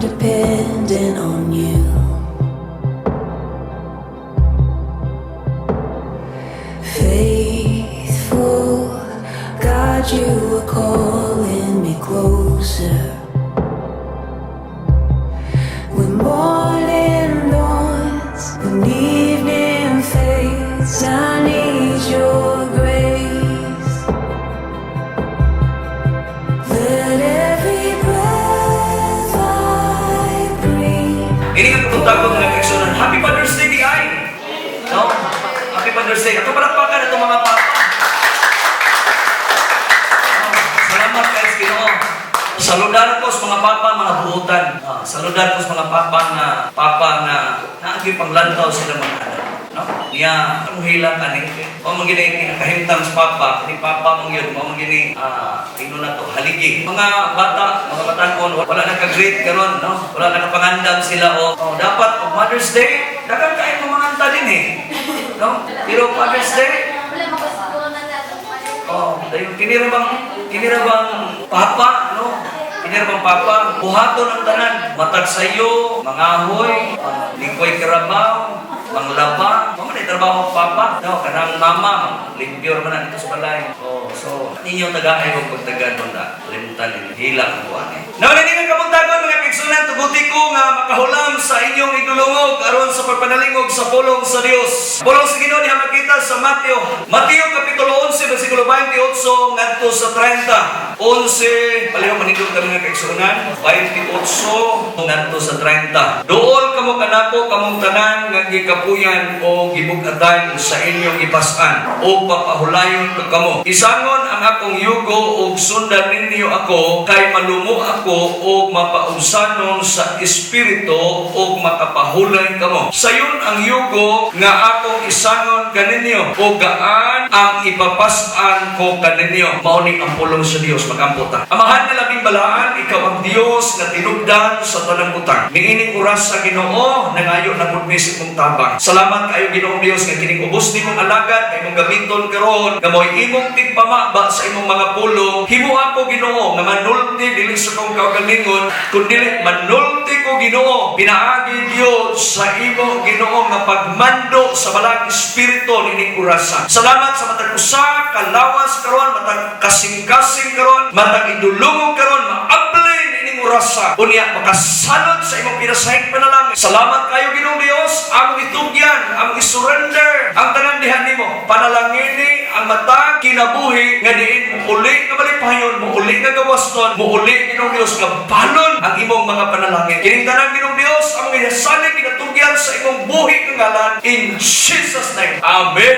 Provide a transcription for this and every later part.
Depending on you. Faithful God, you are calling me closer. When morning dawns, when evening fades, I need your grace. Let every breath I breathe. Ini nga kabuntagon, mga kaigsuonan. Happy Father's Day diay. No? Happy Father's Day. Ato palakpakan atong mga papa. Oh, salamat kay sa Ginoo. Saludar ko sa mga papa, mga buutan. Ah, saludar ko sa mga papa nga naagi panglantaw sila mga anak. No? Niya, ang hila kani. Mao man gini kahimtang sa papa, ni papa mong yun, mao man gini ino na to, haligi. Mga bata, mga batanon, wala na ka-greet karon, no? Wala na kapangandam sila o oh, dapat og Mother's Day, daghan kayo mamanganta din eh. No? Pero Father's Day, oh, dayon kini ra bang papa, no? Kini ra bang papa, buhaton ang tanan, matag sayo, mangahoy, lingkoy karabaw, manglaba, mao man trabaho papa, no? Kanang mama, limpyo man na dito sa balay. Oh, so ninyo tagaay og pagtagan mo na, limtan ninyo, hila ang buwan eh. Now, nini nga kabuntagon, mga kaigsuonan, tuguti ko nga makahulam sa inyong igdulungog aron sa pagpanalingog sa pulong sa Dios. Pulong sa Ginoo diha makita sa Mateo. Mateo kapitulo 11 bersikulo 28 ngadto sa 30. 11, palihog manindog kami, mga kaigsuonan, 28 ngadto sa 30. "Duol kamo kanako, kamong tanan nga gikapuyan o gibug-atan sa inyong gipas-an, o papahulayon ko kamo. Isangon ang akong yugo ug sundan ninyo ako, kay malumo ako ug mapaubsanon sa espiritu, ug makapahulay kamo. Sayon ang yugo nga akong isangon kaninyo ug gaan ang ipapas-an ko kaninyo." Mao ni ang pulong sa Dios. Magampo ta. Amahan nga labing balaan, ikaw ang Dios nga tinubdan sa tanang butang. Niining oras sa Ginoo, nangayo na pud mi sa imong tabang. Salamat kayo, Ginoong Dios, nga kining ubos nimong alagad kay imong gamiton karon nga mo'y imong tigpamaba sa imong mga pulong. Himo ako, Ginoo, nga manulti dili sa kong kaugalingon, kundi manulti ko, Ginoo, pinaagi Dios sa imo, Ginoo, nga pagmando sa Balaang Espiritu nining orasa. Salamat sa matag usa ka lawas karon, matag kasing-kasing karon, matag idulungog karon, maabli nining orasa. Unya makasalod sa imong pinasahig panalangin. Salamat kayo, Ginoong Dios, among itugyan, among isurrender ang tanan diha nimo. Panalangini ang matag kinabuhi nga diin uli nga malipayon, mo uli nga gawaston, mo uli, Ginoong Dios, nga balon ang imong mga panalangin. Kining tanan, Ginoong Dios, among inasalig, ginatugyan sa imong buhi nga ngalan, in Jesus' name. Amen.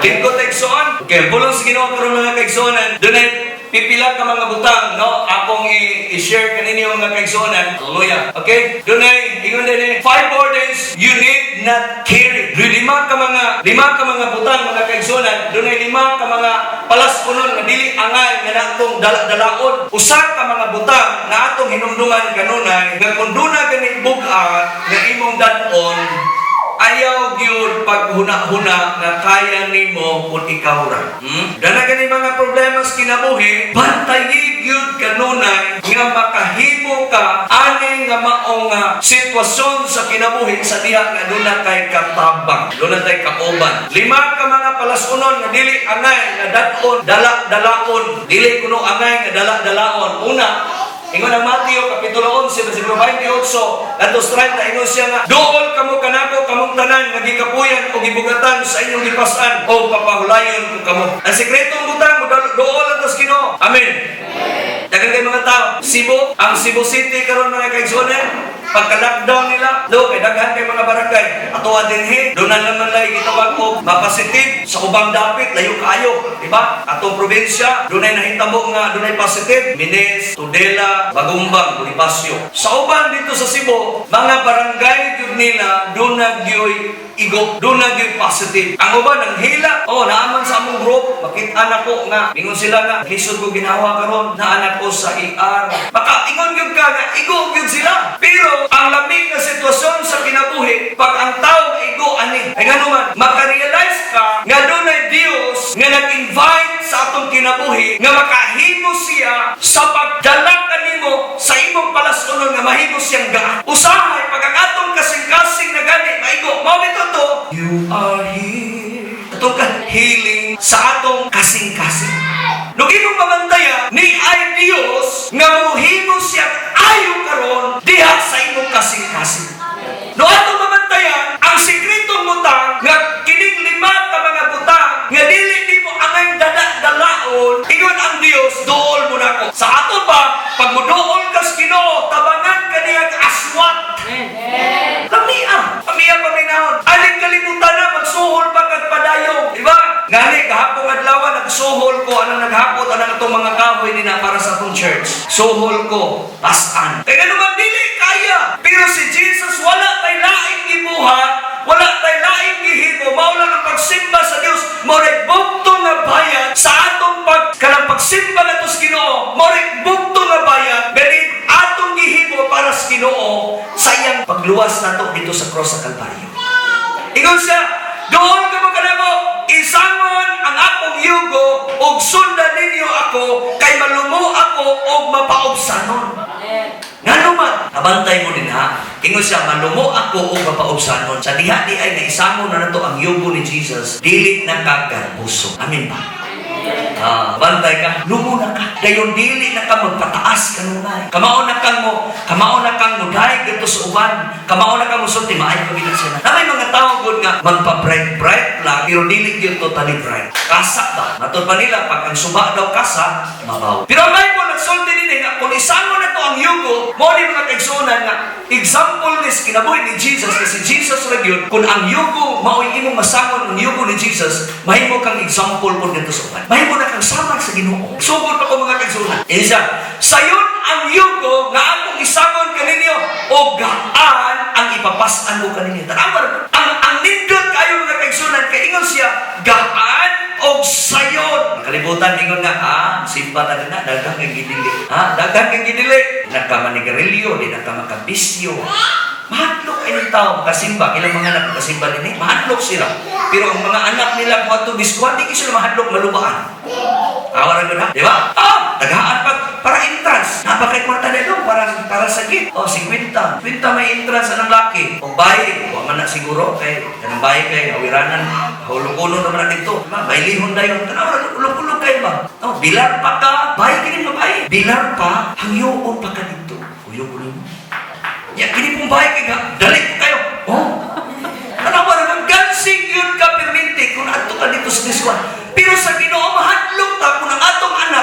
Lingkod, igsoon. Okay, pulong sa Ginoo karon, mga kaigsuonan. Dunay pipila ka mga butang, no? Akong i-share kaninyo, mga kaigsuonan. Hallelujah. Okay? Dunay ingon din eh, five burdens you need not carry. Dunay lima ka mga butang, mga kaigsuonan. Dunay lima ka mga palas-unon nga dili angay nga natong dala-dalaon. Usa ka mga butang na atong hinumduman kanunay nga kung duna gani bug-at nga imong dad-on, ayaw gyud paghuna-huna nga kaya nimo kung ikaw ra. Dana gani mga problema sa kinabuhi, bantayi gyud kanunay nga makahimo ka ani nga mao nga sitwasyon sa kinabuhi sa diha nga duna kay katabang, duna tay kauban. Lima ka mga palasunon nga dili angay nga dad-on, dala-dalaon, dili kuno angay nga dala-dalaon. Una, ingon ang Mateo kapitulo 11 bersikulo 28 ngadto 30, ingon siya nga, "Duol kamo kanako, kamong tanan nga gikapuyan o gibugatan sa inyong gipas-an, o papahulayon ko kamo." Ang sekretong butang, duol lang sa Ginoo. Amen. Daghan kay mga tao. Cebu, ang Cebu City karon, mga kaigsuonan, pagka-lockdown nila, do kay daghan kay mga barangay. Atoa dinhi, doon na naman lay gitawag og mapositive sa ubang dapit, layo kaayo, di ba? Atong probinsya, dunay nahitabo nga dunay positive, Miness, Tudela, Bagumbang, Bonifacio. Sa uban dito sa Cebu, mga barangay gyud nila doon na gyoy igo, doon na gyoy positive. Ang uban ang hila, oh, naaman sa among group, makita na ko nga, ingon sila nga, "Lisod ko ginawa karon, naanak ko sa ER." Maka ingon gyud ka nga igo gyud sila. Pero ang lamig nga sitwasyon sa kinabuhi, pag ang tao igo ani, ay ngano man, makarealize ka nga dunay Dios nga nag-invite sa atong kinabuhi nga makahimo siya sa pagdala kanimo sa imong palasunon nga mahimo siyang gaan. Usahay pag ang atong kasing-kasing na gani maigo, mao bitaw to, "You are here." Atong ka healing sa atong kasing-kasing. Nung imong mabantayan, ni ay Dios nga mohimo siya ayo karon diha sa imong kasing-kasing. No atong mabantayan, ang sikretong butang nga kining lima ka mga butang nga dili nimo angay dala-dalaon, ingon ang Dios, "Duol mo nako." Sa ato pa, pag muduol ka sa Ginoo, tabangan ka niyang aswat. Lamia. Lamia paminahon. Aling kalibutan na, magsuhol pa kag padayong. Di ba? Gani, gahapong adlaw, nagsuhol ko, anang naghapot, anang itong mga kahoy nina para sa atong church. Suhol ko, pasan. Kaya naman, dili kaya. Pero si Jesus, wala tay laing gibuhat, wala tay laing gihimo, mao lang ang pagsimba sa Dios, mao ray bugto nga bayad sa atong pag kanang pagsimba nato sa Ginoo, mao ray bugto nga bayad gani atong gihimo para sa Ginoo sa iyang pagluwas nato dito sa cross sa Kalbaryo. Ingon siya, "Duol kamo kanamo, isangon ang akong yugo, ug sundan ninyo ako, kay malumo ako og mapaubsanon." Ngano man, abantay mo din ha. Ingon siya, "Malumo ako og mapaubsanon." Sa diha di ay naisangon na nato ang yugo ni Jesus, dili na ka garboso. Amen ba? Ah, bantay ka, lumo na ka. Dayon dili na ka magpataas kanunay. Kamao na kang mudaig dito sa uban. Kamao na kang musulti, maayo pa gid siya. Na may mga tao gud nga magpa-bright bright lang pero dili gyud totally bright. Kasa ba? Matod pa nila pag ang suba daw kasa, mabaw. Pero ang Bible nagsulti din nga kung isangon na to ang yugo, mao ni mga kaigsuonan nga example ni kinabuhi ni Jesus, kasi Jesus ra gyud, kung ang yugo mao'y imong masangon ang yugo ni Jesus, mahimo kang example po dito sa uban. Mahimo na kang sama sa Ginoo. Sugod pa ko, mga kaigsuonan. Isa, sayon ang yugo nga akong isangon kaninyo o gaan ang ipapas-an ko kaninyo. Tanawa ra. Ang nindot kayo, mga kaigsuonan, kay ingon siya, gaan og sayon. Kalibutan ingon nga, "Ah, simba ta na, daghang kang gidili. Ha, daghang kang gidili. Di na ka manigarilyo, di na ka makabisyo." Mahadlok ay ng tao, makasimba. Ilang mga anak makasimba din eh. Mahadlok sila. Pero ang mga anak nila, kung ato biskuhan, di sila mahadlok malubaan. Awa ra gud ha? Di ba? Ah, tagaan pa para entrance. Napakay kwarta nito para para sa gate. Oh, 50. 50 may entrance anang laki. O bayi, wa man na siguro kay kanang bayi kay awiranan hulog-ulo naman na dito. Diba? Baylihon dayon. Tanaw ra, ulog-ulog kay ba? Oh, bilar pa ka. Bayi kini babae. Bilar pa, hangyoon pa ka dito. Uyog ulo mo. Ya, kini pong bayi kay dali ko kayo. Oh. Tanawa ra nang gansing yun ka perminti kung adto ka dito sa Diswan. Pero sa Ginoo mahadlok ta kung ang atong anak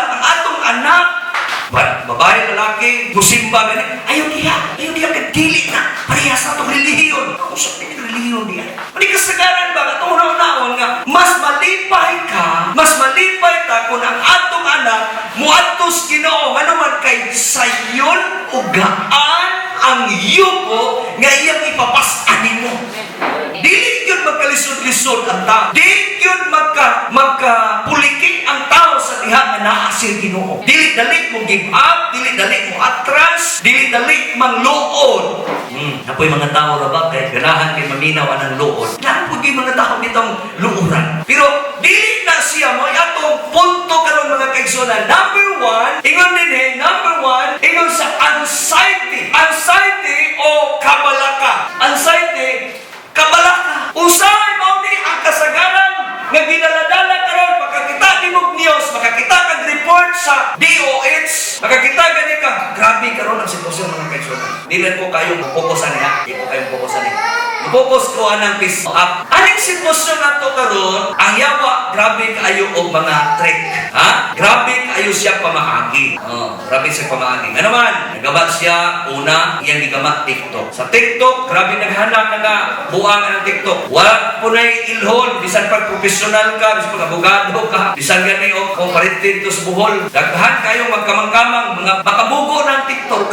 ba, babae, lalaki, musimba gani, ayaw diha, ayaw diha kay dili na parehas sa atong relihiyon. Usap ni relihiyon diha. Mani kasagaran ba atong una-unaon nga mas malipay ka, mas malipay ta kung ang atong anak muadto sa Ginoo, ngano man kay sayon ug gaan ang yugo nga iyang ipapas-an nimo. Dili yun magkalisod-lisod ang tao. Dili yun magka puliki ang tao sa diha nga naa sa Ginoo. Dili dali mo give up, dili dali mo atras, dili dali mangluod. Napoy mga tao ra ba kay ganahan kay maminaw anang luod. Napoy kay mga tao bitong luoran. Pero dili na siya mo atong punto karon, mga kaigsuonan. Number one, ingon din eh, number one, ingon sa anxiety. Anxiety o kabalaka. Anxiety, kabalaka. Usahay mao ni ang kasagaran nga ginaladala karon. Makakita nimo news, makakita kag report sa DOH, makakita gani ka, grabe karon ang sitwasyon, mga kaigsuonan. Dili ko kayo mo-focus ani ha. Di ko kayo mo-focus ani. Mo-focus ko anang peace up. Aning sitwasyon nato karon, ang yawa grabe kaayo og mga trick. Ha? Grabe kaayo siya pamaagi. Oh, grabe siya pamaagi. Ano man, nagama siya una, iyang gigama TikTok. Sa TikTok, grabe naghanap na nga buang ang TikTok. Wala po na'y ilhon, bisan pag profesional ka, bisan pag abogado ka, bisan gani o kung parente dito sa Bohol. Daghan kayo magkamang-kamang, mga makabugo ng TikTok.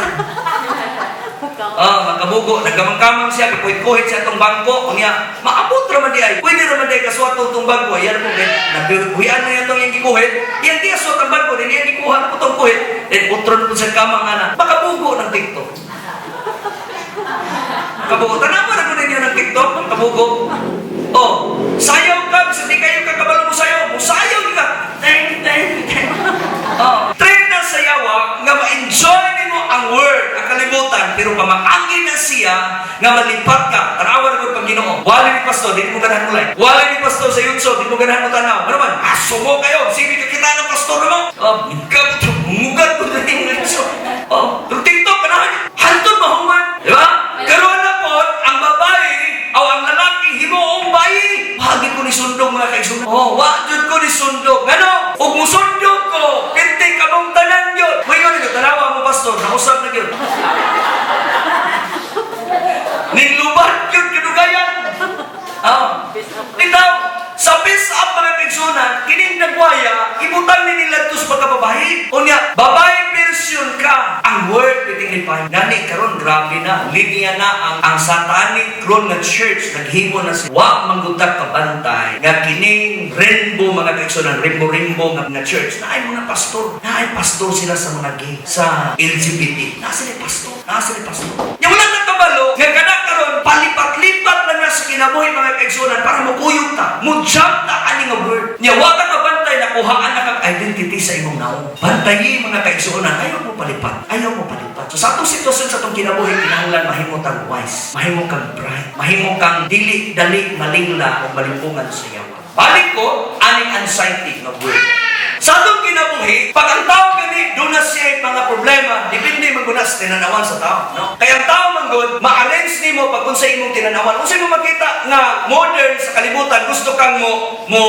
Ah, makabugo, nagkamang-kamang siya, kuhit-kuhit siya itong bangko, unya, maabot raman di ay. Pwede raman di ay kasuwato itong bangko. Ayan po, naghuyan na itong iyang gikuhit, iyang di asuwat ang bangko, din iyang gikuha na po itong kuhit, then utro na po sa kamang ana, makabugo ng TikTok. Makabugo. Tanawa na po ninyo ng TikTok, makabugo. Oh, sayaw ka, bisan di kayo kakabalo mo sayaw, mo sayaw ka. Teng, teng, teng. Oh, trend na sayawa nga ma-enjoy nimo ang world, ang kalibutan, pero Pero pamangangin na siya nga malipat ka. Tanawa na gud pag Ginoo. Wala ni pastor, di mo ganahan mo like. Wala ni pastor sa YouTube, di mo ganahan mo tanaw. Ano man? Aso mo kayo. Sige ka kita ng pastor mo. Oh, gabot, mugat ko na yung YouTube. Oh, pero TikTok, ganahan. Hantod mahuman. Di ba? Karon na po, ang babae o ang lalaki himuong bayi. Wagi ko ni sundog, mga kaigsunan. Oh, wa jud ko ni sundog. Ngano? Ug musundog ko, pirti kamong tanan yun. Moingon ko, tanawa mo, pastor, nausap na gyud. Ninglubat yun kinugayan. Ah. Bitaw, sa piece up, mga kaigsunan, kining nagwaya, ibutang ni nila ito sa pagkababae. Unya, babae version ka. Ang word pitinglipay. Nani karon grabe na. Linya na ang satanic ron nga church naghimo na si wa manggutak kabantay nga kining rainbow, mga kaigsunan, rainbow rainbow nga church na ay mga pastor. Na ay pastor sila sa mga gay, sa LGBT. Na sila pastor. Na sila pastor. Nya wala nang kabalo nga kana karon palipat-lipat lang na sa kinabuhi, mga kaigsunan, para mukuyog ta, mo jump ta ani nga word. Nya wa ka kabantay na kuhaan na kag identity sa imong naong. Bantayi, mga kaigsunan, ayaw mo palipat. Ayaw mo palipat. So sa atong sitwasyon sa atong kinabuhi, kinahanglan mahimo kang wise, mahimo kang bright, mahimo kang dili dali malingla o malimpungan sa yawa. Balik ko aning anxiety nga word. Sa atong kinabuhi, pag ang tao gani, doon na siya mga problema, depende man gud na sa tinanawan sa tao. No? Kaya ang tao man gud, ma-arrange nimo pag unsa imong tinanawan. Unsa mo makita nga modern sa kalibutan, gusto kang mo, mo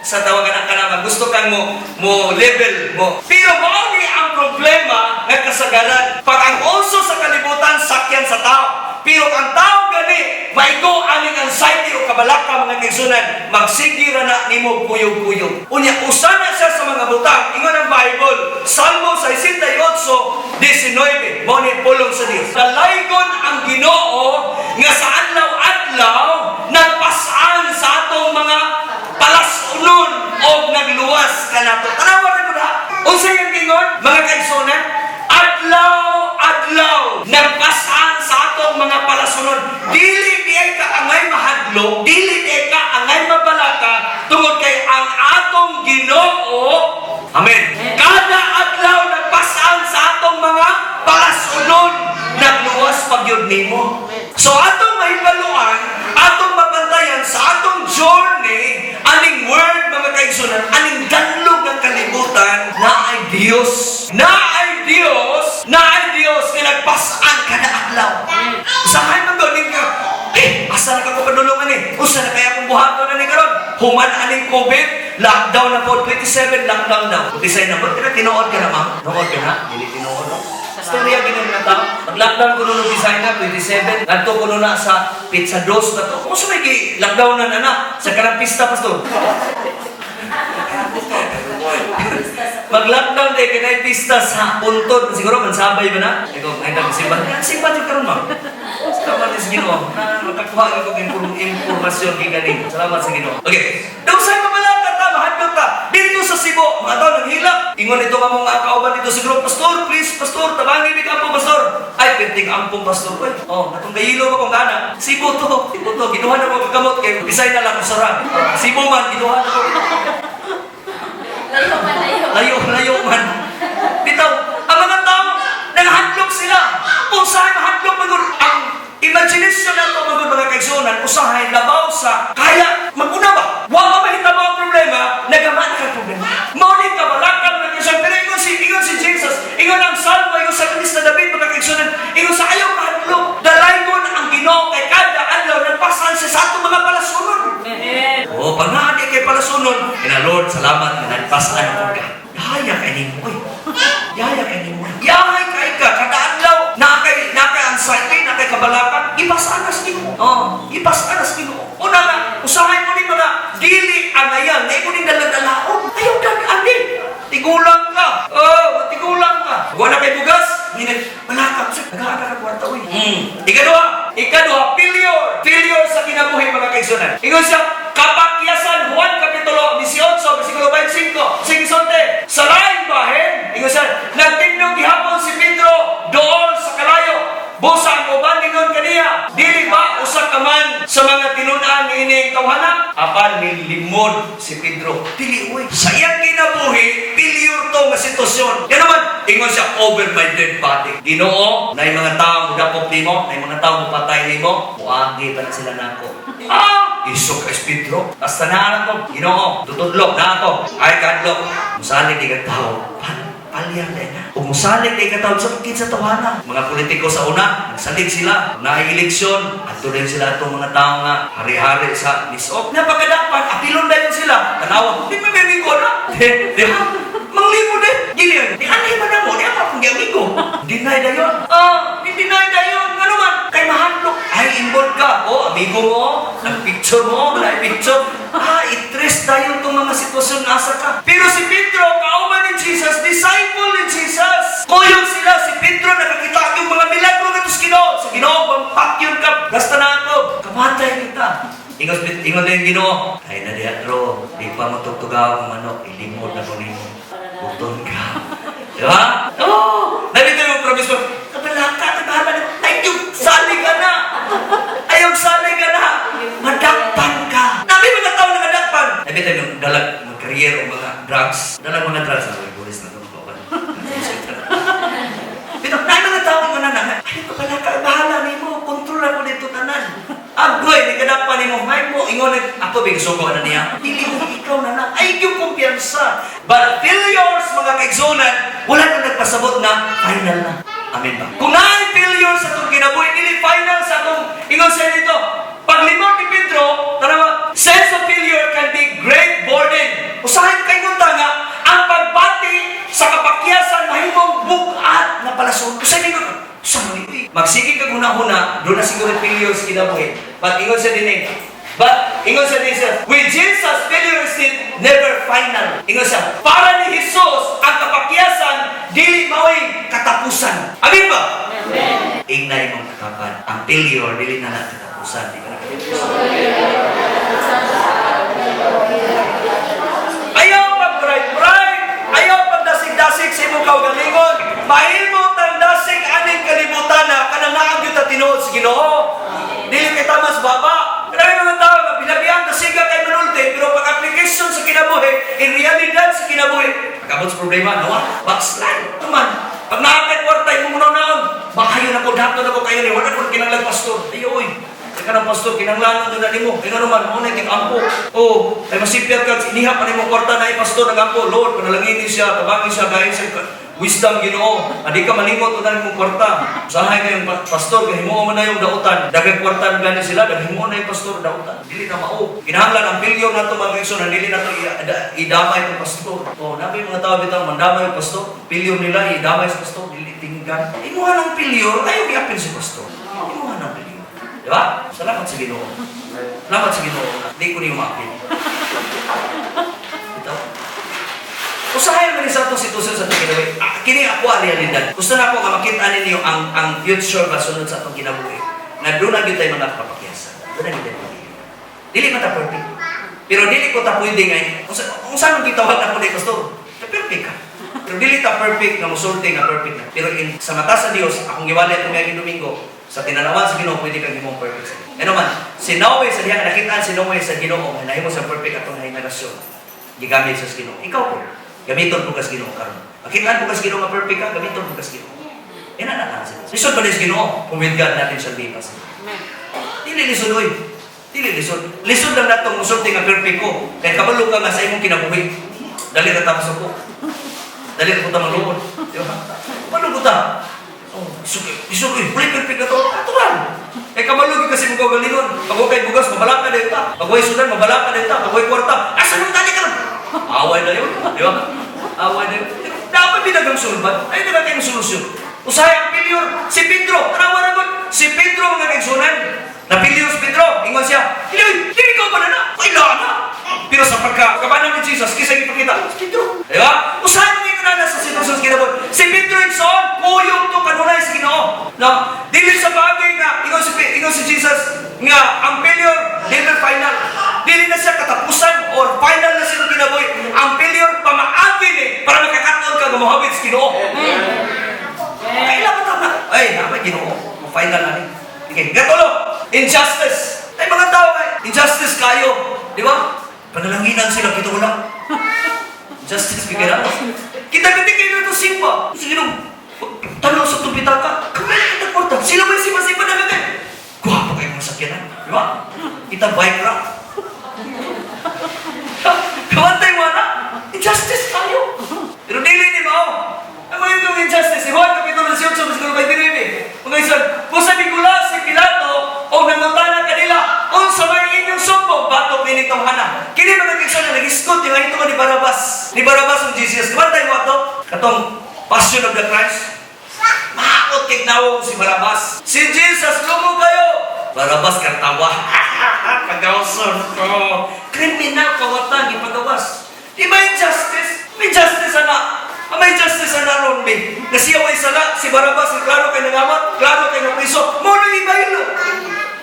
sa tawagan ang kanaman, gusto kang mo, mo level mo. Pero mao ni ang problema nga kasagaran. Pag ang uso sa kalibutan, sakyan sa tao. Pero ang tao gani, maigo aning anxiety o kabalaka, mga kaigsunan, magsige ra na nimo kuyog-kuyog. Unya, usa na siya sa mga butang, ingon ang Bible, Salmo 68:19, mao ni pulong sa Dios. Dalaygon ang Ginoo nga sa adlaw-adlaw nagpasaan sa atong mga palasunon o nagluwas kanato. Tanawa na ko na. Unsa yung gingon, mga kaigsunan? Adlaw, adlaw, nagpasaan sa atong mga palasunon. Dili di ay ka angay mahadlok, dili di ay ka angay mabalaka, tungod kay ang atong Ginoo, amen. Kada adlaw nagpasaan sa atong mga palasunon, nagluwas pagyud nimo. So atong mahibaluan, atong mabantayan sa atong journey, aning word, mga kaigsunan, aning danlog ng kalibutan, na ay Dios. Na ay Dios, na ay Dios nga nagpasaan kada adlaw. Usahay man gud ka, eh, asa na ka ko padulungan eh? Usa na kaya akong buhaton na ni karon? Human aning COVID, lockdown na po, 27 lockdown daw. Utisay na ba? Tira, tinuod ka na, ma'am? Tinuod ka na? Dili tinuod, no? Storya gini mga tao. Mag-lockdown ko noon design na, 27. Ngadto ko na sa Pizza Dos na to. Kung sa may lockdown na na, sa kanang pista, pastor. Mag-lockdown day kay pista sa puntod. Siguro mansabay ba na? Ikaw, ngayon kami simba. Simba jud karon, ma'am. Salamat sa Ginoo. Na makakuha ko og impormasyon gikan ninyo. Salamat sa Ginoo. Okay. Daw sa mamalaka ta, mahadlok ta. Dito sa Cebu, mga tao naghilak. Ingon ito nga mga kauban dito sa group, "Pastor, please, pastor, tabangi mi kampo, pastor." Ay, perting ampong, pastor. Uy, oh, natong gayilo ba kong gana? Cebu to, Cebu to. Ginuha na ko kamot kay bisay na lang usara. Oh, Cebu man, ginuha na ko. Layo man, layo. Layo, layo man. Bitaw, ang mga tao, naghadlok sila. Usahay mahadlok magud ang imagination nato magud, mga kaigsuonan, usahay labaw sa kaya maguna ba? Wa pa mahitabo ang problema, nagama na kag problema. Mao ni kabalakan ng kaigsuonan. Pero ingon si Jesus, ingon ang Salmo, ingon sa Salmista David, mga kaigsuonan, ingon sa ayaw kahadlok, dalaygon ang Ginoo kay kada adlaw nagpasan siya sa atong mga palasunon. Oh, pag naa kay palasunon, ina Lord, salamat nga nagpasaan ko ka. Yaya kay nimo oy. Yaya kay nimo. Yahay kay ka kada adlaw na kay anxiety, na kay kabalakan, ipasaan na sa Ginoo. Oh, ipasaan na sa Ginoo. Una nga, usahay mo ni mga dili angayan, na imo ning daladalaon. Ayaw dali ani. Tigulang ka. Oh, tigulang ka. Wala kay bugas, hindi wala ka. Nagaana ka kwarta oy. Ikaduha, failure. Failure sa kinabuhi, mga kaigsunan. Ingon siya, kapakyasan, Juan Kapitulo 18, versikulo 25. Sige, sonte. Sa laing bahin, ingon siya, nagtindog gihapon si Pedro dool sa kalayo. Busa ang uban ningon kaniya, "Dili ba usa ka man sa mga tinun-an niining tawhana. Apan nilimod si Pedro. Dili uy. Sa iyang kinabuhi, failure to nga sitwasyon. Yan naman, ingon siya, "Over my dead body. Ginoo, na mga tao mo nimo, na mga tao mo patay nimo, muagi pa na sila nako." Ah! Isog ka, Pedro. Basta na ko, Ginoo, tutudlo na ako. Ay, kadlok. Musalig di ka tao. Palyang din na. Kung musalig di ka tao, sa kinsa tawhana. Mga politiko sa una, nagsalig sila. Na eleksyon, adto din sila itong mga tao nga hari-hari sa nisok. Napakadapan, apilon dayon sila. Tanawa, di may amigo na. Di, di ba? Manglimo din. Gili, di anay man na mo, di ako akong amigo. Deny dayon. Ah, di deny dayon. Ano man? Kay mahadlok. Ay, involved ka. Oh, amigo mo, nagpicture mo, wala picture. Ah, i-stress tayo itong mga sitwasyon nasa ka. Pero si Pedro, kauban ni Jesus, disciple ni Jesus. Kuyog sila, si Pedro nakakita yung mga milagro nga sa Ginoo. Sa Ginoo, pampakyon ka, basta na ako. Kamatay kita. Ingon, ingon din Ginoo. "Ay na diha, bro, di pa mo tugtugaw ang manok, ilimod na ko nimo. Buton ka." Di ba? Oo! Oh, nandito yung promise mo, kabalaka, kabahala na. Ay, yung sali ka na! Ayaw sali ka na! Madakpan ka! Nami mga tao na madakpan! Nabi tayo yung dalag mga career o mga drugs. Dalag mga drugs. Ay, pulis na ito. Pero na mga tao nga na ay, kabalaka, bahala nimo. Kontrol ako dito tanan. Agoy, di kadakpan nimo. May mo, ingon, ako, bigsugo na niya. Dili mo, ikaw na na. Ay, yung kumpiyansa. But failures, mga kaigsunan, wala na nagpasabot na final na. Amen ba? Kung naay failure sa atong kinabuhi, dili final sa atong, ingon siya dito, paglimot ni Pedro, tanawa, sense of failure can be great burden. Usahay kay nga, ang pagbati sa kapakyasan mahimong bugat na palason. Usahay kay sa mga magsige kag huna-huna, doon na siguro failure sa kinabuhi. But ingon siya din eh, but ingon siya din siya, with Jesus, failure is never final. Ingon siya, para ni Jesus, ang kapakyasan, dili mao'y katapusan. Amin ba? Amen. Ingna imong katapan. Ang failure, dili na lang katapusan. Di ka na katapusan. Ayaw pag-pride-pride. Ayaw pagdasig-dasig sa imong kaugalingon. Mahimo tang dasig aning kalibutan na kanang naa gyud ta tinuod sa Ginoo. Dili kay tamas baba. Karami mga tao nga binabihan dasiga kay manulti, pero pag application sa kinabuhi, in realidad sa kinabuhi, pag-abot sa problema, nawa, backslide. Naman, pag naa kay kwarta, imong naon, maayo na ko, dato na ko kayo ni, wala ko kinanglag pastor. Ay, oy, teka ng pastor, kinanglanon doon na nimo. Kaya naman, mo na ampo. Oh, ay masipyat ka, iniha pa nimo kwarta na ay pastor nagampo. "Lord, panalanginin siya, tabangin siya, gayon siya, wisdom Ginoo. Adi ka malimot na imong kwarta." Usahay kayong pastor, kay himuon mo na yung dautan. Daghang kwarta na gani sila, daghang himuon na yung pastor dautan. Dili na mao. Kinahanglan ang failure nato, mga igsoon, dili nato idamay itong pastor. Oh, nabi mga tao bitaw mandamay yung pastor. Failure nila idamay sa pastor, dili tinggan. Imuha ng failure, ayaw giapil si pastor. Imuha ng failure. Di ba? Salamat sa Ginoo. Salamat sa Ginoo. Di ko niyo maapil. Ito. Usahay man ni sa atong sitwasyon sa atong kinabuhi. Ah, kini ako ang realidad. Gusto na ako nga makita ninyo ang future ba sunod sa atong kinabuhi. Na doon na gyud tayo mga kapakyasan. Doon na gyud tayo mga. Dili man ta perfect. Pero dili ko ta pwede nga kung saan man gitawag ako ni pastor, perfect ka. Pero dili ta perfect nga musulti nga perfect na. Pero sa mata sa Dios, akong giwali atong miaging Domingo, sa tinanawan sa Ginoo pwede kang himong perfect sa Ginoo. Ano man, si Noe sa diha nga nakitaan si Noe sa Ginoo nga nahimo sa perfect atong henerasyon. Gigamit sa Ginoo. Ikaw po, gamiton po ka sa Ginoo karon. Makitaan po ka sa Ginoo nga perfect ka, gamiton po ka sa Ginoo. Ina na lang sila. Lisod ba sa Ginoo? Kung with God natin siya lipas. Dili lisod oy. Dili lisod. Lisod lang natong musulti nga perfect ko. Kay kabalo ka nga sa imong kinabuhi. Dali ra ta masuko. Dali ra ko ta maluod. Di ba? Kabalo ko ta. Oh, isog isog oy, wala perfect na to. Natural. Kay kabalo gyud kasi mo kaugalingon. Pag kay bugas, mabalaka na ta. Pag way sudan, mabalaka na ta. Pag way kwarta, asa nang dali ka? Away na yun. Di ba? Away na yun. Dapat binagang sulbat. Ay, dapat kayong solusyon. Usahay ang failure. Si Pedro, tanawa na god. Si Pedro mga kaigsunan. Na-failure si Pedro. Ingon siya, "Dili, dili ka ba na na? Kailangan na." Pero sa pagka kabanan ni Jesus, kisa ipakita, si Pedro. Di ba? Usahay mo ngayon na sa sitwasyon sa kinabuhi. Si Pedro igsoon, kuyog to kanunay sa Ginoo. No? Dili sa bagay nga, ingon si Jesus, nga ang failure, never final. Dili na siya katapusan or final na siya kinabuhi. Ang failure, pamaagi ni para makakatuon ka nga mohabit sa Ginoo. Kailangan na. Ay, naman Ginoo. Final na ni. Okay, gatulo. Injustice. Ay mga tao ay Injustice kayo. Di ba? Panalanginan sila, kita wala. Injustice, bigay na. Kita gati kayo na ito simba. Sige nung, tanaw sa itong pitaka. Kami na kita kwarta. Sila ba yung simba-simba na gati? Gwapo kayo mga sakyanan. Di ba? Kita bike ra. Kamantay mo na. Injustice tayo. Pero dili ni mao. Ang mga itong injustice, si Juan Kapitulo 18, versikulo 29. Mga isan, kung sa Nicolas, si Pilato, o nangutana kanila, unsa may inyong sumbong, batok ni tawhana. Kini mga kigsoon na nag-iskot, yung ito ni Barabas. Ni Barabas ang Jesus. Kamantay mo ato, katong Passion of the Christ. Maakot kay nawong si Barabas. Si Jesus, lumo kayo! Barabas katawa. Pagawson ko. Kriminal kawatan, ipagawas. Di ba injustice? May justice ana. Ah, may justice ana ron, be. Na siya way sala, si Barabas, klaro kay nangawat, klaro kay napriso. Mo na ibaylo.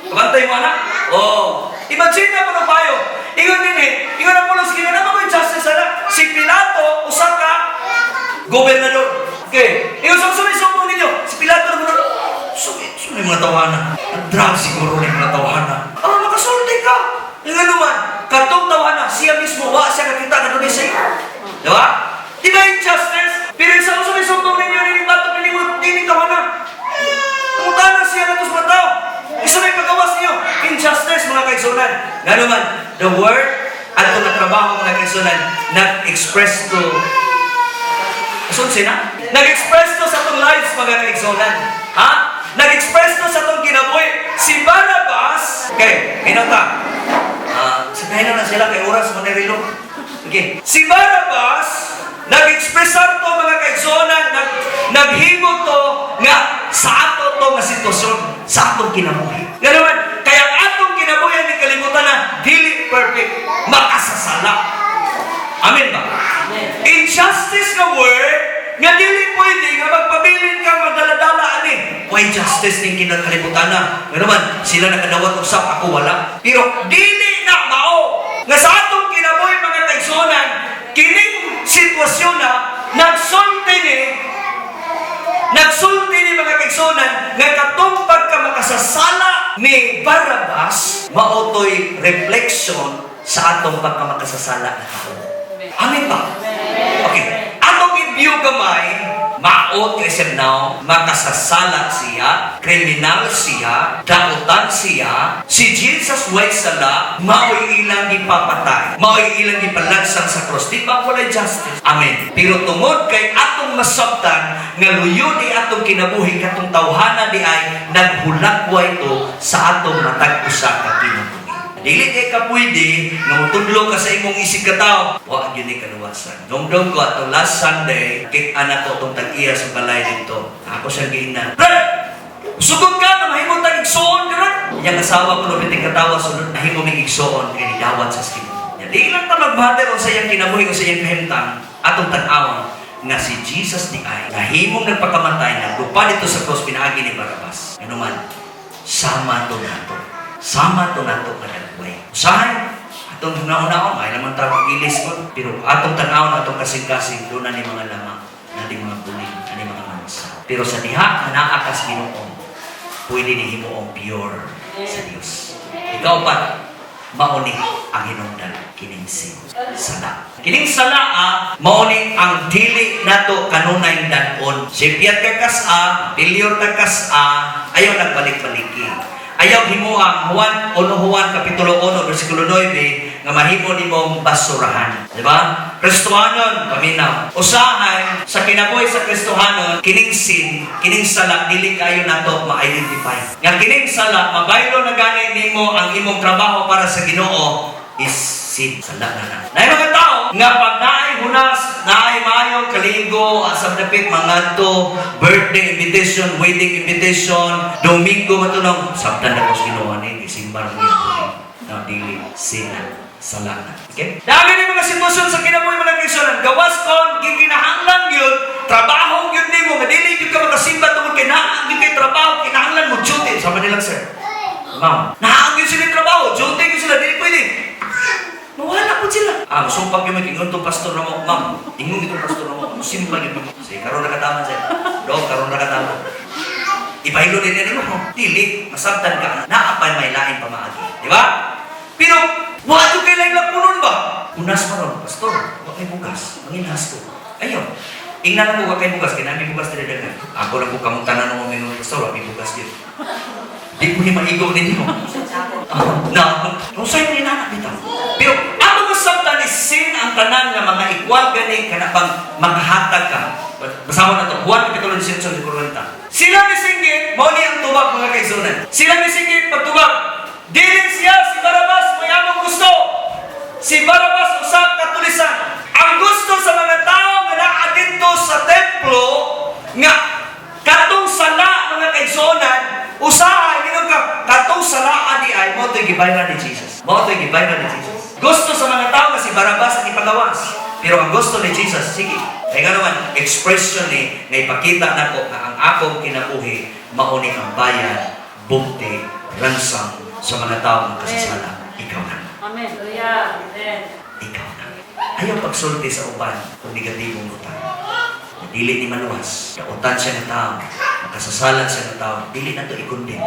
Kabantay mo ana? Oh. Imagine na mo payo. Ingon din eh. Ingon ang pulos, ingon na mo justice ana. Si Pilato, usa ka gobernador. Okay. Ingon sa sumisumbong ninyo. Si Pilato na mo sumi, sumi mga tawana. Ang drug siguro ni mga tawana. Ah, makasulti ka. Ingon naman, katong tawana, siya mismo, wa siya kakita na doon sa iyo. Di ba? Di ba injustice? Pero sa sumisumbong ninyo, nini bato, nini nini tawana. Pangutana siya na mga tao. Isa may pagawas niyo. Injustice, mga kaigsunan. Nga naman, the word, ato na trabaho, mga kaigsunan, nag-express to. Asun sina? Nag-express to sa atong lives, mga kaigsunan. Ha? Nag-express to sa atong kinabuhi. Si Barabas, okay, minata. Ah, sabihin na sila kay oras manirilo. Okay. Si Barabas, nag-expressar to, mga kaigsunan, naghimo to nga sa ato to nga sitwasyon, sa atong kinabuhi. Nga naman, kaya ang atong kinabuhi ni kalibutan na dili perfect, makasasala. Amen ba? Injustice nga word, nga dili pwede nga magpabilin ka magdala-dala ani. Why justice ning kinakalibutan na? Nga naman, sila nakadawat usap, ako wala. Pero dili na mao nga sa atong kinabuhi, mga kaigsuonan, kining sitwasyon na nagsulti ni, mga kaigsuonan, nga katong pagka makasasala ni Barabas mao to'y reflection sa atong pagka makasasala na tao. Amen ba? Okay. Atong i-view gamay, maot kay siya now, makasasala siya, kriminal siya, dautan siya, si Jesus way sala, mao'y ilang gipapatay, mao'y ilang gipalagsang sa cross. Di ba walay justice? Amen. Pero tungod kay atong masabtan, nga luyo di atong kinabuhi katong tawhana di ay naghulakway to sa atong matag usa ka kinabuhi. Dili kay ka pwede nga mutudlo ka sa imong isig katawo. Wa gyud ni kaluwasan. Dumdum ko atong last Sunday, kit anak ko tong tag-iya sa balay dito. Ako siyang giingnan. "Brad! Sugod ka na mahimo tag igsuon karon." Iyang asawa ko biting katawa sunod nahimo mig igsuon kay nidawat sa Ginoo. Nya di lang ta magbater sa iyang kinabuhi o sa iyang kahimtang, atong tan-awon nga si Jesus di ay nahimong nagpakamatay na dupa dito sa cross pinaagi ni Barabas. Ano man, sama to nato. Sama to nato nga dagway. Usahay, atong hunahunaon, ay naman tayo gilis ko. Pero atong tan-awon, atong kasing-kasing, doon na ni mga lama, na ni mga bulig, na ni mga mansa. Pero sa diha nga naa kas Ginoo, pwede ni himuong pure sa Dios. Ikaw pa, mauni ang hinungdan kining sin. Sala. Kining sala ah, mauni ang dili nato kanunay dan-on. Sipyat ka kas-a, pilyor ka kas-a, ayaw nagbalik-baliki. Ayaw himuang Juan 1 Juan kapitulo 1 bersikulo 9 nga mahimo nimong basurahan. Di ba? Kristohanon, paminaw. Usahay sa kinabuhi sa Kristohanon, kining sin, kining sala dili kayo nato ma-identify. Nga kining sala mabaylo na gani nimo ang imong trabaho para sa Ginoo is sin. Sala na na. Naay mga tao nga pag naay hunas, naay maayong kaligo, asa dapit mangadto, birthday invitation, wedding invitation, Domingo matunong, sabtan na ko sa Ginoo ni gisimba ra mo na dili sin na sala na. Okay? Dami ni mga sitwasyon sa kinabuhi, mga kaigsuonan. Gawas kon gikinahanglan yun, trabaho yun nimo nga dili gyud ka makasimba tungod kay naa gyud kay trabaho, kinahanglan mo duty. Sama nilang sir. Ma'am, naa gyud sila trabaho, duty gyud sila, dili pwede. Mawala po sila. Ah, musumpag yun, ingon tong pastor na mo. Ma'am, ingon itong pastor na mo. Musimba yun. Sige, karon na katama, sir. Dog, karon na katama. Ipahilo din nimo. Dili, masabtan ka. Naapay may lain pamaagi. Di ba? Pero, wa to kay laing lapunon ba? Unas man ron, pastor, wa kay bugas, manginhas ko. Ayaw. Ingnan mo wa kay bugas, kay nami bugas diri daghan. Ako lang ko kamong tanan mo mingon, pastor, wa may bugas gyud. Di ko ni maigo ninyo. Ah, na, kung sa'yo ni nana bitaw. Pero ato ko samtang ni sin ang tanan nga mga equal gani kana bang makahatag ka. Basahon na to. Juan Kapitulo 18 de 40. Sila misinggit, mao ni ang tubag, mga kaigsuonan. Sila misinggit pagtubag. Dili siya si Barabas may among gusto. Si Barabas usa ka tulisan. Ang gusto sa mga tao nga naa didto sa templo nga katong sala, mga kaigsuonan, usahay minom ka katong sala di ay mao to'y gibayran ni Jesus. Mao to'y gibayran ni Jesus. Gusto sa mga tao nga si Barabas ang ipagawas. Pero ang gusto ni Jesus, sige. Kaya nga naman, expression ni nga ipakita nako nga ang akong kinabuhi mao ni ang bayad, bugti, ransom sa mga tao nga kasasala. Ikaw na. Amen. Hallelujah. Amen. Ikaw na. Ayaw pagsulti sa uban kung negatibong butang. Dili ni maluwas. Kautan siya nga tao. Makasasala siya nga tao. Dili na to i-condemn.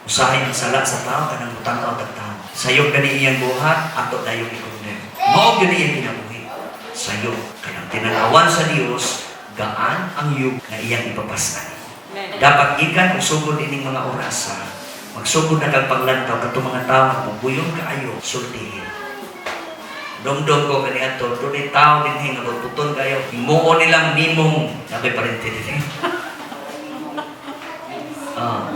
Usahay ang sala sa tao kanang mutan-aw tag tao. Sayop gani iyang buhat, ato dayong i-condemn. Mao gyud iyang kinabuhi. Sayop kanang tinanawan sa Dios, gaan ang yug na iyang ipapasan. Amen. Dapat gikan og sugod ining mga orasa, magsugod na kag paglantaw kadtong mga tao nga bubuyon kaayo, sultihin. Domdom ko kani ato, dunay tao dinhi nga magputon kayo. Himuon nilang nimong nabay parente dinhi. Ah.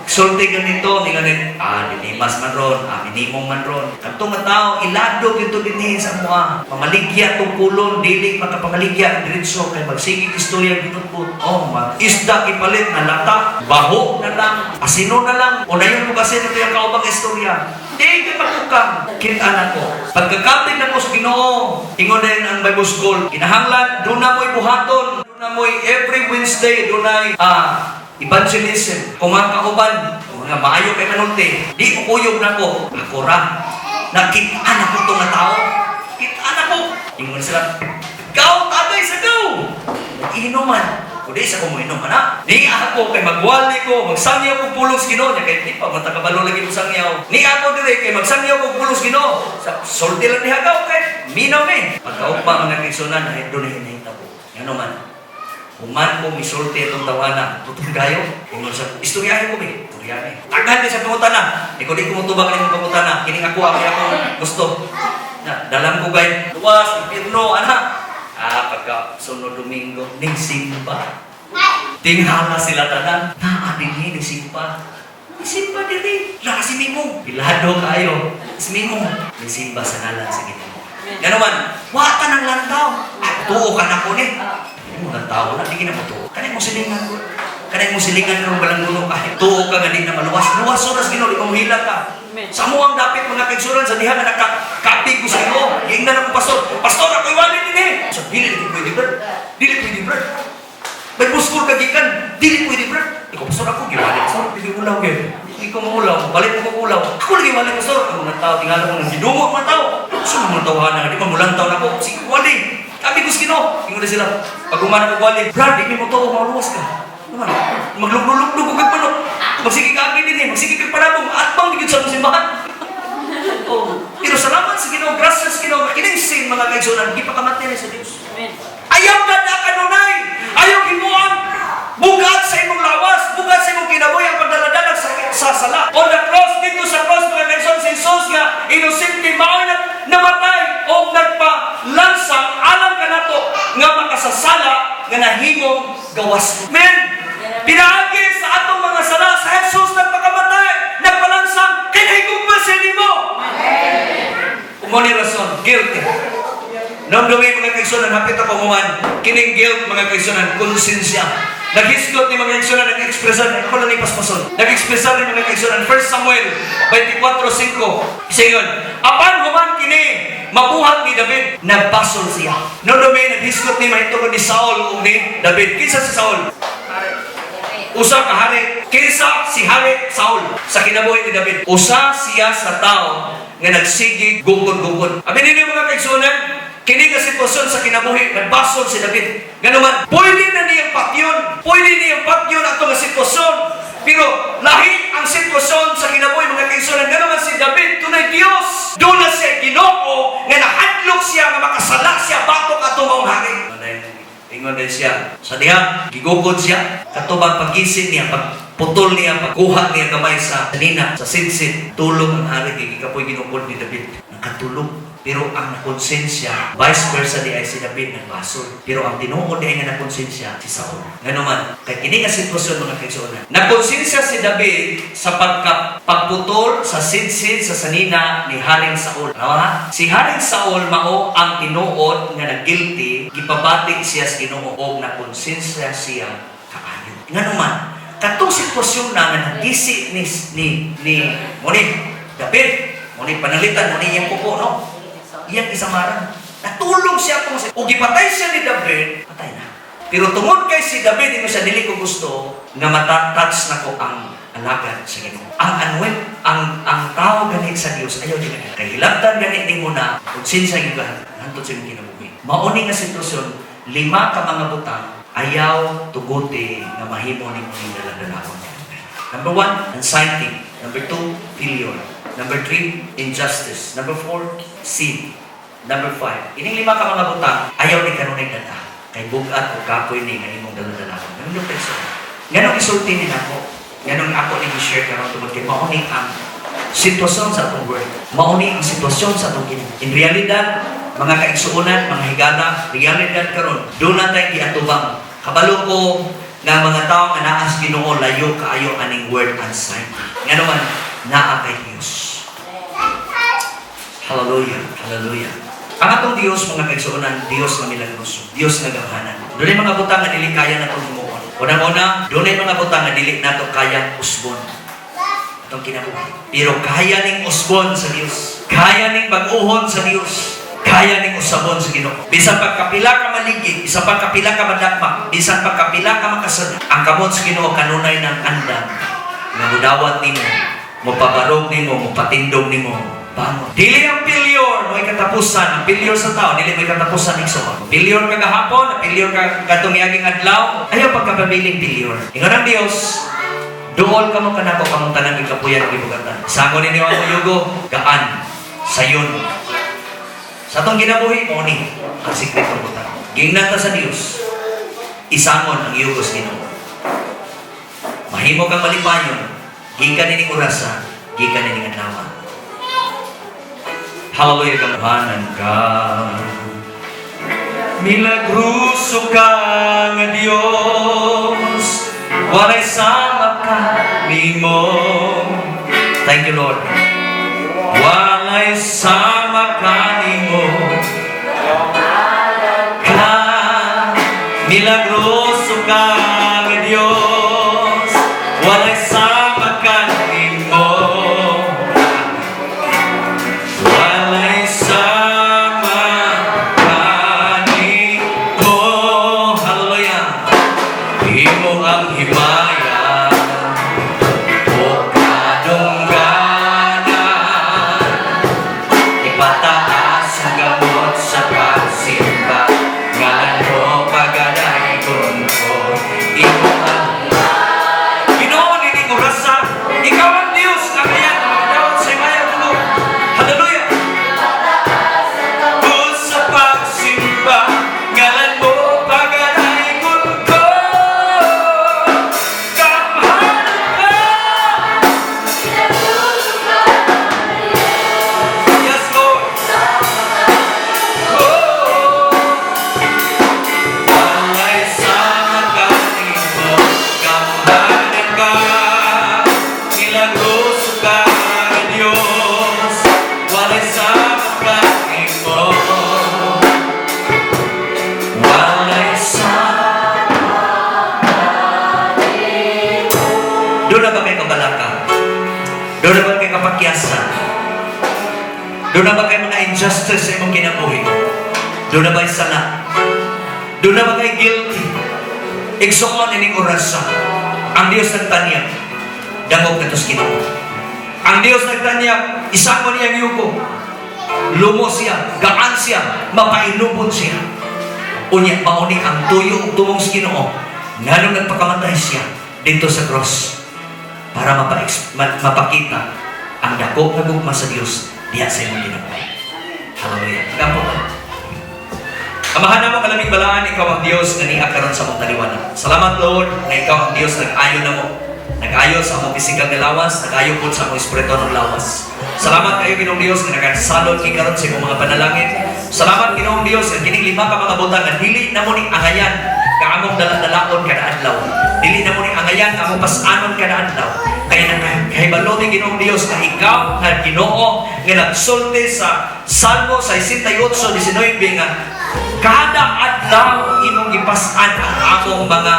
Sulti ganito, ni ganin, dinimas man ron, minimong man ron. Kadtong nga tao, ilado gito dinhi sa mua. Pamaligya tong kulon, dili makapamaligya ang diretso kay magsige istorya ginutbot. Oh, mag isda ipalit na lata, baho na lang, asino na lang. O nayon mo kasi ito yung kaubang istorya. Di ka pagkukang. Kita na ko. Pagkakapit na ko sa Ginoo, ingon din ang Bible School, kinahanglan, doon na mo'y buhaton, doon na mo'y every Wednesday, doon na evangelism. Kung mga kauban, kung mga maayo kay manulti, di ko kuyog na ko. Ako ra. Nakita na ko itong nga tao. Kita na ko. Ingon sila, ikaw, tagay sa gaw. Inuman. O di sa ko mo inom, ana. Ni ako kay magwali ko, magsangyaw ko pulong sa Ginoo niya kay di pa man kabalo lagi mo sangyaw. Ni ako dire kay magsangyaw ko pulong sa Ginoo. Sa sulti lang diha gaw kay minaw ni. Pagkaugma, mga kaigsuonan, ay doon na hinahitabo. Ngano man, human ko misulti itong tawana, tutong gayo. Ingon sa, istoryahin ko be, istoryahin. Taghan din sa pangutana. Ikaw di ko mutubag ang pangutana. Kining ako ang akong gusto. Na, dalam ko gay, luwas, impirno, ana. Pagka sunod Domingo, ning simba. Tinghala sila tanan. Naa dinhi ning simba. Ning simba diri. La si Mimong. Pilado kayo. Si Mimong. Ning simba sa ngalan sa Ginoo. Ngano man, wa ta nang lantaw. Ah, tuo ka na ko ni. Hindi mo lantaw na, di na mo tuo. Kanay mo silingan ko. Kanay mo silingan karong balangguno ka. Tuo ka nga di na maluwas. Luwas oras Ginoo, di mo mahila ka. Amen. Sa mo ang dapit, mga kaigsuonan, sa diha nga nakakapig ko sa Ginoo. Giingnan ako pastor. Pastor, ako iwalin din eh. Sa dili di pwede, brad. Dili pwede, brad. May buskol ka gikan. Dili pwede, brad. Ikaw, pastor, ako giwalin. Pastor, pwede ulaw gyud. Hindi ko maulaw. Balik mo ko ulaw. Ako lagi wali, pastor. Ang mga tao, tingala ko nang gidungo ang mga tao. Sa mga tawahan na, di pa mulantaw na ko. Sige, wali. Kami ko sa Ginoo. Ingon na sila. Pag humana ko wali, brad, di mo to, maluwas ka. Naman, magluglo-luglo ko kag manok. Magsige ka agin din eh. Magsige kag panabong. Atbang di gyud sa mong simbahan. Oh. Pero salamat sa Ginoo, grasya sa Ginoo. Kining sin, mga kaigsuonan, gipakamatay na sa Dios. Amen. Ayaw ka na kanunay. Ayaw himuan. Bugat sa imong lawas, bugat sa imong kinabuhi ang pagdaladalag sa sala. On the cross, dito sa cross, mga kaigsuonan, si Jesus nga inosente mao na namatay o nagpalansang alang kanato nga makasasala nga nahimong gawas. Men, pinaagi sa atong mga sala sa Jesus nagpakamatay, nagpalansang, kay nahigugma siya nimo. Mao ni rason, guilty. Namdumi, mga kaigsuonan, hapit ako muman, kining guilt, mga kaigsuonan, konsensya. Naghisgot ni mga kaigsuonan, nag-expressan, ako lang ni paspason. Nag-expressan ni mga kaigsuonan, 1 Samuel 24:5. Siyon, apan human kini, mabuhat ni David, nagbasol siya. Namdumi, naghisgot ni mahitungod ni Saul ug ni David. Kinsa si Saul? Usa ka hari. Kinsa si Hari Saul sa kinabuhi ni David? Usa siya sa tao nga nagsige gukod-gukod. Abi ninyo, mga kaigsuonan, kini nga sitwasyon sa kinabuhi, nagbasol si David. Nganuman, pwede na niyang patyon. Pwede niyang patyon ato nga sitwasyon. Pero lahi ang sitwasyon sa kinabuhi, mga kaigsuonan. Nganuman si David, tunay Dios. Doon na siya Ginoo nga nahadlok siya nga makasala siya batok ato maong hari. Ingon din siya. Sa diha, gigugod siya. Katubang paggisin niya, pagputol niya, pagkuha niya gamay sa nina, sa sidsid. Tulog ang hari, gikapoy ginukod ni David. Nakatulog. Pero ang nakonsensya, vice versa di ay si David nagbasol. Pero ang tinuod di ay nga nakonsensya, si Saul. Ngano man, kay kini nga sitwasyon, mga kaigsuonan. Nakonsensya si David sa pagputol sa sidsid sa sanina ni Haring Saul. Ano ha? Si Haring Saul mao ang tinuod nga nag-guilty, gipabati siya sa Ginoo og nakonsensya siya kaayo. Ngano man, katong sitwasyon na nga nagisi ni ni ni mo ni David, mo ni panalitan, mo ni iyang kuko, no? Iyang isamaran. Natulog siya kung o gipatay siya ni David, patay na. Pero tungod kay si David, ingon siya, "Dili ko gusto nga mata-touch na ko ang alagad sa Ginoo." Ang anwen, ang tao gani sa Dios ayaw din na. Kay hilabtan gani nimo na konsensya gyud ka hantod sa imong kinabuhi. Mao ni nga sitwasyon, lima ka mga butang ayaw tuguti nga mahimo nimo ning daladalahon. Number one, anxiety. Number two, failure. Number three, injustice. Number four, sin. Number five, ining lima ka mga butang, ayaw ni kanunay dada. Kay bugat o kapoy ni nga imong daladalahon. Ganun yung peso. Nganong isulti ni nako? Nganong ako ni i-share karon? Tungod kay mao ni ang sitwasyon sa atong world. Mao ni ang sitwasyon sa atong kinabuhi. In realidad, mga kaigsuonan, mga higala, realidad karon, duna tay giatubang. Kabalo ko nga mga tao nga naa sa Ginoo, layo kaayo aning word anxiety. Ngano man, naa kay Dios. Hallelujah. Hallelujah. Ang atong Dios, mga kaigsuonan, Dios nga milagroso, Dios nga gamhanan. Dunay mga butang nga dili kaya nato himuon. Unang-una, dunay mga butang nga dili nato kaya usbon atong kinabuhi. Pero kaya ning usbon sa Dios. Kaya ning bag-uhon sa Dios. Kaya ning usabon sa Ginoo. Bisan pagkapila ka maligid, bisan pagkapila ka madakma, bisan pagkapila ka makasala, ang kamot sa Ginoo kanunay ng andam nga mudawat nimo, mopabarog nimo, mopatindog nimo. Bangon. Dili ang failure mo'y katapusan. Ang failure sa tao, dili mo'y katapusan, igsoon. Failure ka gahapon, failure ka katong miaging adlaw, ayaw pagkapabiling failure. Ingon ang Dios, "Duol kamo kanako kamong tanang gikapuyan ug gibugatan. Sangon ninyo ang yugo, gaan, sayon." Sa atong kinabuhi, mao ni ang sikreto butang. Gingnan ta sa Dios, isangon ang yugo sa Ginoo. Mahimo kang malipayon, gikan nining orasa, gikan nining adlaw. Hallelujah, gamhanan ka. Milagroso ka nga Diyos, walay sama ka nimo. Thank you, Lord. Walay sama ka nimo. Ka, milagroso ka nga Diyos, walay sama ka nimo. Walay sama ka nimo. Hallelujah. Imo ang himaya o kadungganan. Ipataas ang gamot sa pagsimba. Ngalan mo pagadaygon ko. Imo ang Ginoo nining orasa. Ikaw ang Diyos nga kaya nga makadawat sa himaya tulo. Hallelujah. Kung sa pagsimba, ngalan mo pagadaygon ko. Gamhanan ka. Yes, Lord. Oh. Walay sama ka nimo, gamhanan ka, milagroso ka nga Diyos, walay sama ka nimo. Walay sama. Duna ba kay kabalaka? Duna ba kay kapakyasan? Duna ba kay mga injustice sa imong kinabuhi? Duna ba sala? Duna ba kay guilty? Igsoon, ining orasa, ang Dios nagtanyag, dangog nato sa Ginoo. Ang Dios nagtanyag, isamo niya ang yugo. Lumo siya, gaan siya, mapainubon siya. Unya, mao ni ang tuyo ug tumong sa Ginoo nganong nagpakamatay siya dito sa cross para mapakita ang dako nga gugma sa Dios. diha sa imong kinabuhi. Hallelujah. Gampo ta. Amahan namo nga labing balaan, ikaw ang Dios nga niya karon sa among taliwala. Salamat, Lord, nga ikaw ang Dios nag-ayo namo. Nag-ayo sa among pisikal nga lawas, nag-ayo pud sa among espiritual nga lawas. Salamat kayo, Ginoong Dios, nga nagasalod ki karon sa imong mga panalangin. Salamat, Ginoong Dios, nga kining lima ka mga butang nga dili namo ni angayan nga among dala-dalaon kada adlaw. Dili namo ni angayan nga among pas-anon kada adlaw. Kay nakahibalo ni Ginoong Dios nga ikaw nga Ginoo nga nagsulti sa Salmo 68:19 nga kada adlaw imong gipas-an ang among mga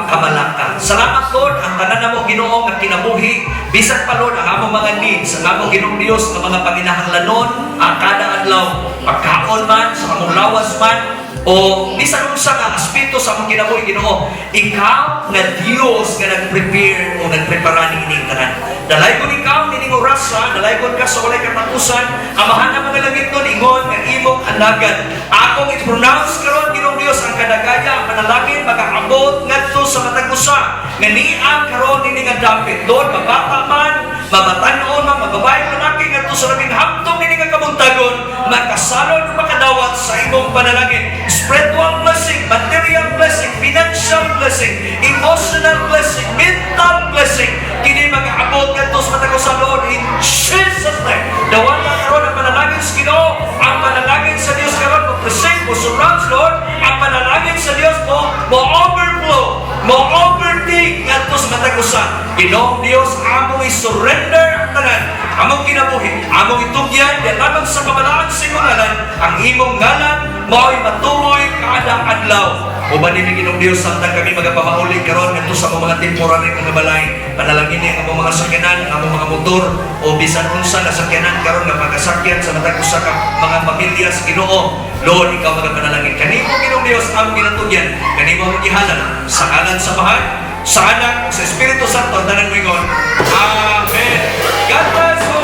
kamalaka. Salamat, Lord, ang tanan namo, Ginoo, nga kinabuhi, bisan pa, Lord, ang among mga needs, ang among, Ginoong Dios, nga mga panginahanglanon ang kada adlaw, pagkaon man, sa among lawas man, o bisan unsa nga aspeto sa among kinabuhi, Ginoo, ikaw nga Dios nga nag-prepare o nagprepara niining tanan. Dalaygon ikaw nining orasa, dalaygon ka sa walay katapusan, Amahan ng mga langit nun, ingon nga imong alagad. Akong i-pronounce karon, Ginoong Dios, ang kadagaya, ang panalangin makaabot ngadto sa matag usa nga niya karon nini nga dapit. Lord, mabata man, mabatan-on man, mababae, lalaki, ngadto sa labing hamtong nini nga kabuntagon, makasalod o makadawat sa imong panalangin. Spiritual blessing, material blessing, financial blessing, emotional blessing, mental blessing, kini makaabot ngadto sa matag usa, Lord, in Jesus' name. Dawata karon ang panalangin sa Ginoo, ang panalangin sa Dios karon mo present mo surrounds, Lord, ang panalangin sa Dios mo mo overflow, mo overtake ngadto sa matag usa. Ginoong Dios, among i-surrender ang tanan, among kinabuhi, among itugyan diyan lamang sa kabalaan sa imong ngalan, ang imong ngalan mao'y matuoy kada adlaw. Uban nimi, Ginoong Dios, samtang kami magapamaulig karon ngadto sa among mga temporary mga balay. Panalangin ang among mga sakyanan, ang among mga motor o bisan unsa nga sakyanan karon nga pagkasakyan sa matag usa ka mga pamilya sa Ginoo. Lord, ikaw magapanalangin. Kanimo, Ginoong Dios, among ginatugyan, kanimo among gihalad sa ngalan sa Amahan, sa Anak, sa Espiritu Santo, ang tanan moingon, Amen. God bless.